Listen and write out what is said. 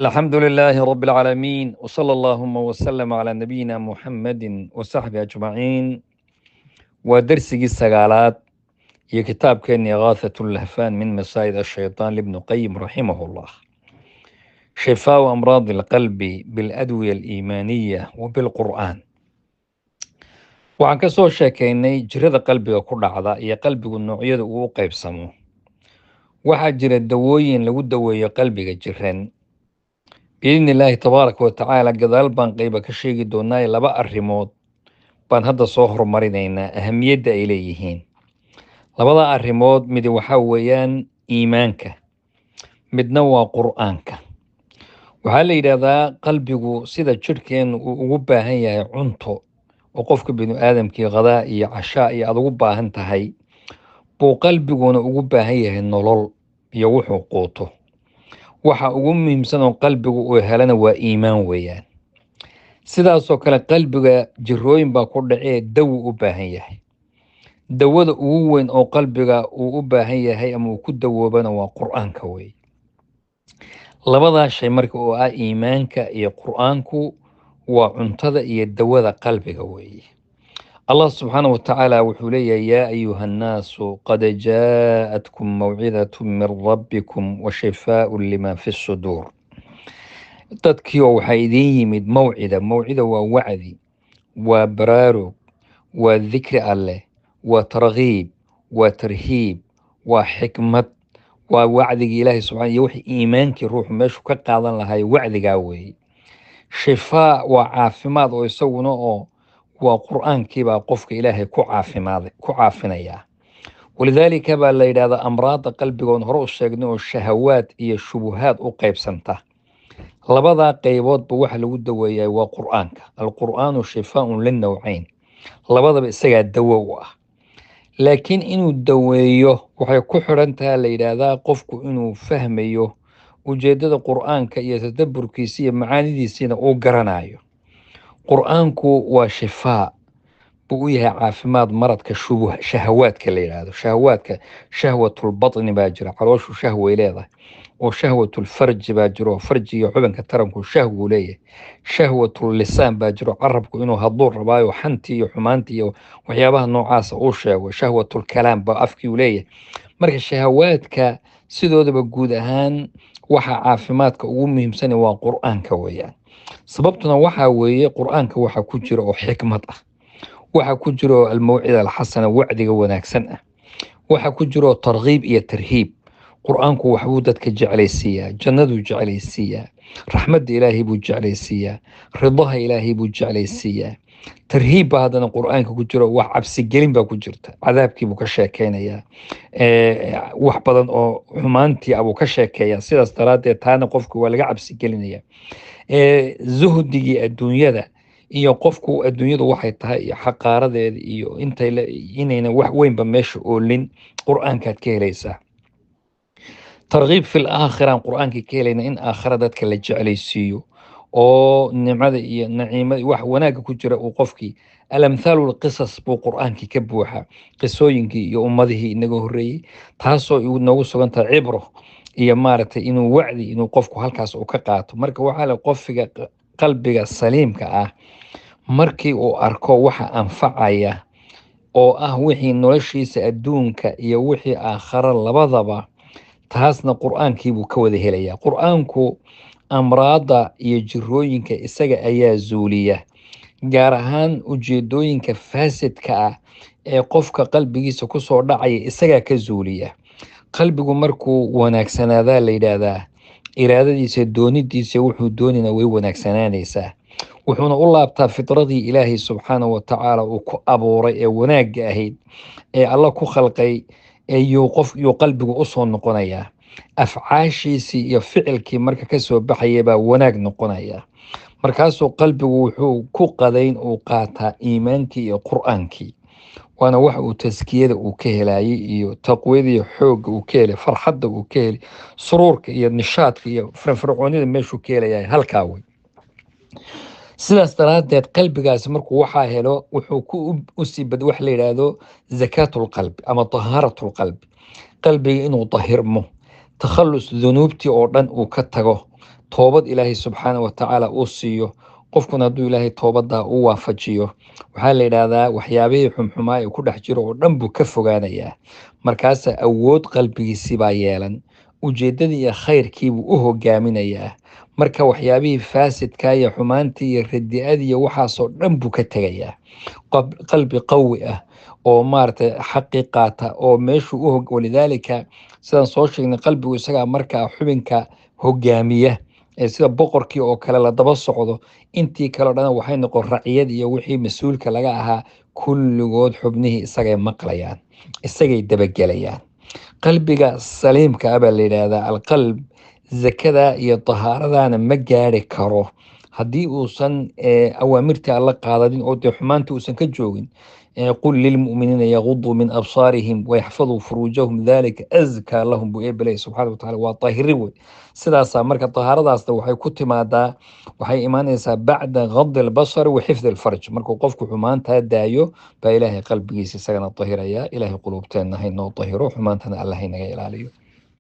الحمد لله رب العالمين، وصلى اللهم وسلم على نبينا محمد وصحبه أجمعين. Waa darsigii sagaalaad iyo kitaabkeeni إغاثة اللهفان من مصايد الشيطان لابن قيم رحمه الله، شفاء أمراض القلب بالأدوية الإيمانية وبالقرآن. Waxaan ka soo sheekeynay jirada qalbiga ku dhacda iyo qalbigu noocyada uu u qaybsamo. Waxaa jira dawooyin lagu daweeyo qalbiga jiran بإذن الله تبارك وتعالى. Gadaal baan qeyba ka sheegi doonaa. Laba arrimood baan hadda soo horumarinaynaa, ahamiyadda ay leeyihiin labada arrimood. Midi waxaa weeyaan iimaanka, midna waa Qur'aanka. Waxaa la yidhaahdaa qalbigu sida jidhkeennu uu ugu baahan yahay cunto, oo qofka binu aadamkii qadaa iyo cashaa iyo aad ugu baahan tahay, buu qalbiguna ugu baahan yahay nolol iyo wuxuu quuto. Waxa ugu muhiimsan oo qalbigu uu helana waa iimaan weeyaan. Sidaasoo kale qalbiga jirooyin baa ku dhacee, dawo u baahan yahay. Dawada ugu weyn oo qalbiga uu u baahan yahay ama uu ku dawoobana waa Qur-aanka weeye. Labadaa shay marka, oo ah iimaanka iyo Qur-aanku, waa cuntada iyo dawada qalbiga weeye. Allah سبحانه وتعالى wuxuu leeyahay: يا أيها الناس قد جاءتكم موعظة من ربكم وشفاء لما في الصدور. Dadkiio waxaa idiin yimid mawcida. Mawcida waa wacdi, waa baraarug, waa dikri Alleh, waa targhiib, waa tarhiib, waa xikmad, waa wacdigii Ilaahay subxana iyo wixii iimaankii ruuxu meeshu ka qaadan lahay wacdigaa weeye. Shifaa waa caafimaad, oo isaguna oo waa Qur-aankiibaa qofka Ilaahay ku caafimaaday, ku caafinayaa. ولذلك baa la yidhahdaa amraadda qalbigoon hore u sheegnay oo shahawaad iyo shubuhaad u qaybsanta, labadaa qayboodba waxa lagu daweeyaa waa Qur-aanka. القرآن شفاء للنوعين. Labadaba isagaa dawo u ah, laakiin inuu daweeyo waxay ku xidhan tahay, la yidhaahdaa, qofku inuu fahmayo ujeeddada Qur-aanka iyo tadaburkiisa iyo macaanidiisiina uu garanayo. Qur-aanku waa shifaa buu u yahay, caafimaad, maradka shubuh shahawaadka la yidhaahdo. Shahawaadka شهوة البطن baa jira, calooshu shahway leedahay, oo شهوة الفرج baa jiro, oo farji iyo xubinka taranku shahwuu leeyahay. شهوة اللسان baa jiro, carabku inuu hadluu rabaayo, xantii iyo xumaantii iyo waxyaabaha noocaasa uu sheego. شهوة الكلام baa afkii uu leeyahay. Marka shahawaadka sidoodaba guud ahaan waxa caafimaadka ugu muhiimsan waa Qur-aanka weeyaan. Sababtuna waxaa weeye Qur-aanka waxa ku jira oo xikmad ah, waxa ku jira oo الموعظة الحسنة, wacdiga wanaagsan ah, waxa ku jira oo targhiib iyo tarhiib. Qur-aanku waxbuu dadka jeclaysiiyaa, jannaduu jeclaysiiyaa, raxmadda Ilaahay buu jeclaysiiyaa, ridaha Ilaahay buu jeclaysiiyaa. Tarhiib baa haddana Qur-aanka ku jiro, wax cabsigelin baa ku jirta, cadaabkii buu ka sheekeynayaa, wax badan oo xumaantii abuu ka sheekeeyaa. Sidaas daraaddeed taana qofku waa laga cabsigelinaya. Zuhdigii adduunyada iyo qofku adduunyadu waxay tahay iyo xaqaaradeeda iyo intay inayna wax weynba meesha oolin Qur-aankaad ka helaysaa. ترغيب في الآخرة qur-aankii ka helayna, in aakhira dadka la jeclaysiiyo oo nimcada iyo naciimada wax wanaagga ku jira uu qofkii. الأمثال القصص buu Qur-aankii ka buuxa, qisooyinkii iyo ummadihii inaga horreeyey, taasoo noogu sugan tahay cibro iyo maaragtay inuu wacdi inuu qofku halkaas uu ka qaato. Marka waxaa la qofiga qalbiga saliimka ah markii uu arko waxa anfacaya, oo ah wixii noloshiisa adduunka iyo wixii aakhara labadaba, taasna Qur-aankiibuu ka wada helayaa. Qur-aanku amraadda iyo jirooyinka isaga ayaa zuuliya, gaar ahaan ujeedooyinka faasidka ah ee qofka qalbigiisa kusoo dhacaya isagaa ka zuuliya. Qalbigu markuu wanaagsanaadaa, la yidhaahdaa, iraadadiisa, doonidiisa, wuxuu doonina way wanaagsanaanaysaa, wuxuuna u laabtaa fitradii Ilaahay سبحانه وتعالى uu ku abuuray ee wanaagga ahayd ee Alla ku khalqay ayuu qof yuu qalbigu usoo noqonayaa. Afcaashiisii iyo ficilkii marka kasoo baxaya baa wanaag noqonaya. Markaasuu qalbigu wuxuu ku qadayn uu qaataa iimaankii iyo Qur-aankii, waana wax uu taskiyada uu ka helayay iyo taqwiyada iyo xoogga uu ka helay, farxadda uu ka helay, suruurka iyo nishaadka iyo firfircoonida meeshuu ka helayahay halkaa wey. Sidaas daraaddeed qalbigaasi markuu waxaa helo, wuxuu ku usii bad wax la yidhaahdo زكاة القلب ama طهارة القلب, qalbiga inuu dahirmo, takhallus dunuubtii oo dhan uu ka tago. Toobad Ilaahay subxaana wa tacaala uu siiyo qofkuna, hadduu Ilaahay toobadaa u waafajiyo, waxaa la yidhaahdaa waxyaabihii xumxumaa ee ku dhex jiro oo dhan buu ka fogaanayaa. Markaasa awood qalbigiisii baa yeelan, ujeeddadii iyo khayrkiibuu u hogaaminayaa. Marka waxyaabihii faasidka iyo xumaantii iyo radi-adii iyo waxaasoo dhan buu ka tegayaa. Qalbi qawi ah oo maaragtay xaqi qaata oo meeshuu u, walidaalika sidaan soo sheegnay, qalbigu isagaa markaa xubinka hogaamiya ee sida boqorkii oo kale la daba socdo. Intii kale o dhan waxay noqon raciyad iyo wixii mas-uulka laga ahaa, kulligood xubnihii isagay maqlayaan, isagay dabagelayaan. Qalbiga saliimka ah baa la yidhaahdaa alqalb. Zakada iyo tahaaradana ma gaari karo haddii uusan awaamirtii Alla qaadanin oo dee xumaanta uusan ka joogin. Qul lilmu'miniina yaguduu min absaarihim wayaxfaduu furuujahum dalika azkaa lahum, buu Eebbe leeyahy subxaana watacala. Waa tahiri wey sidaasaa. Marka tahaaradaasna waxay ku timaadaa, waxay imaanaysaa bacda gadi albasar wa xifdi alfarj. Markuu qofku xumaantaa daayo baa Ilaahay qalbigiisa isagana tahiraya. Ilaahay quluubteenna haynoo tahiro, xumaantana Alla haynaga ilaaliyo.